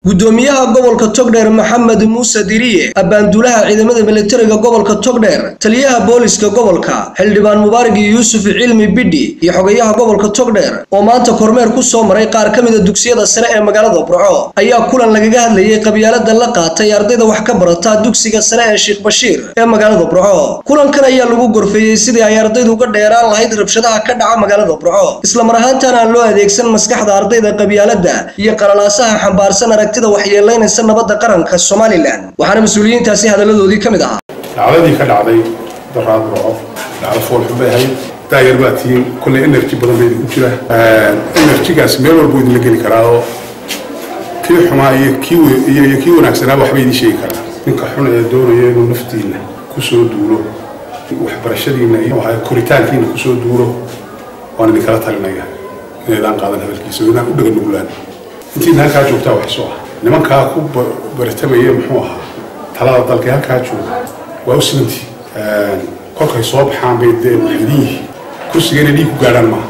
Gudoomiyaha gobolka Togdheer Maxamed Muuse Diriye, abaanduulaha ciidamada militariga gobolka Togdheer, taliyaha booliska gobolka, xildhibaan Mubaarak Yuusuf Cilmi Bidhi iyo xogayaha gobolka Togdheer oo maanta kormeer ku soo maray qaar ka mid ah dugsiyada sare ee magaalada Burco ayaa kulan lagaga hadlayay qabyaalada la qaatay ardayda wax ka barata dugsiga sare ee Sheekh Bashiir ee magaalada Burco. Kulankan ayaa lagu gorfeeyay sidii ay ardaydu uga dheeraan lahayd rabshadaha ka dhaca magaalada Burco, isla mar ahaantaana aan loo adeegsan maskaxda ardayda qabyaalada iyo qalalaasaha xambaarsan aragtida waxyeeleynaysa nabadda qaranka Somaliland. Waxaana mas'uuliyiintaasi hadaladoodii ka mid ahaa: Dhacdadii ka dhacday daraad Burco dhacdo foolxun bay ahayd. Daayar baa tihiin, kolley energy badan bay idinku jira. Energygaas meel walba idinla geli karaa oo kii xumaa iyo kii iyo kii wanaagsanaaba waxba idiin sheegi karaa. Ninka xun ee doonaya inuu naftiina kusoo duulo, waxbarashadiina iyo koritaankiina kusoo duulo, waan idinkala talinaya inaydaan qaadan hadalkiisa oo idaan u dhaga nuglaan. Intiina halkaa joogtaa wax soo ah nimankaa ku baratamaya, muxuu ahaa, talada dalka halkaa jooga waa u simantii. Kolkay soo baxaan bay dee idin yihiin. Kursiga inay dhiig ku gaadhaan maaha,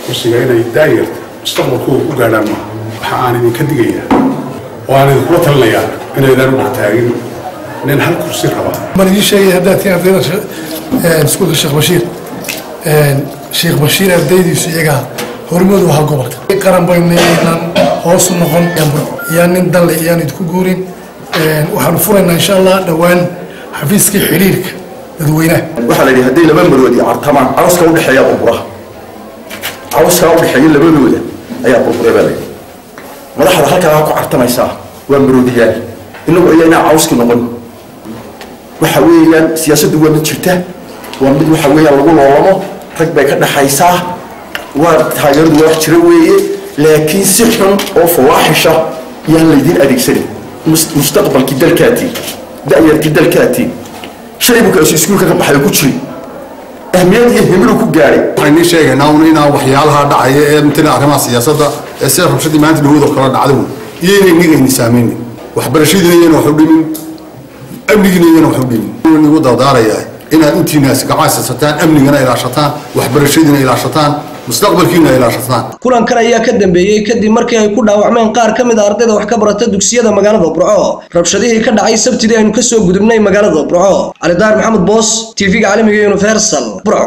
kursiga inay daayarta mustaqbalkooda ku gaadhaan maaha. Waxa aan idinka digayaa oo aan idinkula talinayaa inaydaan u dhegtaagin nin hal kursi raba. Baan idiin sheegay, haddaad tihiin ardayda iskuulka Sheekh Bashiir, Sheekh Bashiir ardaydiisu iyagaa hormoodu ahaa gobolka. Qaran baynu inaan hoos u noqon iyaan nin danle iyaan idinku guurin. Waxaanu furaynaa insha Allah dhowaan xafiiskii xidhiirka dadweynaha. Waxaa la yidhi hadday laba maroodi cartamaan, cawska udhexeeya burbura, cawskaa udhexeeya labadooda ayaa burbura baa la yidhi. Madaxda halkaa ku cartamaysaa waa maroodiyaal, inagu ayaa inaa cawski noqon. Waxa weeyaan siyaasaddu waa mid jirta, waa mid waxa weeyaan lagu loolamo, rag bay ka dhaxaysaa, waa taageeradu waa wax jira weeye, laakiin si xun oo fawaaxisha yaan laydin adeegsanin. Mustaqbalkii dalkaatiin, da'yarkii dalkaatiin, shalay buu kaasu iskuulka ka baxay oo ku jiray ahmiyad iyo himilu ku gaadhay. Waxaan idiin sheegaynaa un inaa waxyaalaha dhacaya ee matalan arrimaha siyaasadda ee sida rabshadii maanta dhawood oo kala dhacday iyo inay inagayna saameynin, waxbarashadiina iyana wax u dhimin, amnigiina iyana wax u dhimin. Igu dardaarayaa inaad intiinaas gacaysasataan, amnigana ilaashataan, waxbarashadiina ilaashataan, mustaqbalkiina ilaashataan. Kulankan ayaa ka dambeeyey kadib markii ay ku dhaawacmeen qaar ka mid ah ardayda wax ka barata dugsiyada magaalada Burco rabshadihii ka dhacay Sabtidii aynu kasoo gudubnay magaalada Burco. Cali Daar Maxamed Boos, TV-ga caalamiga Universal, Burco.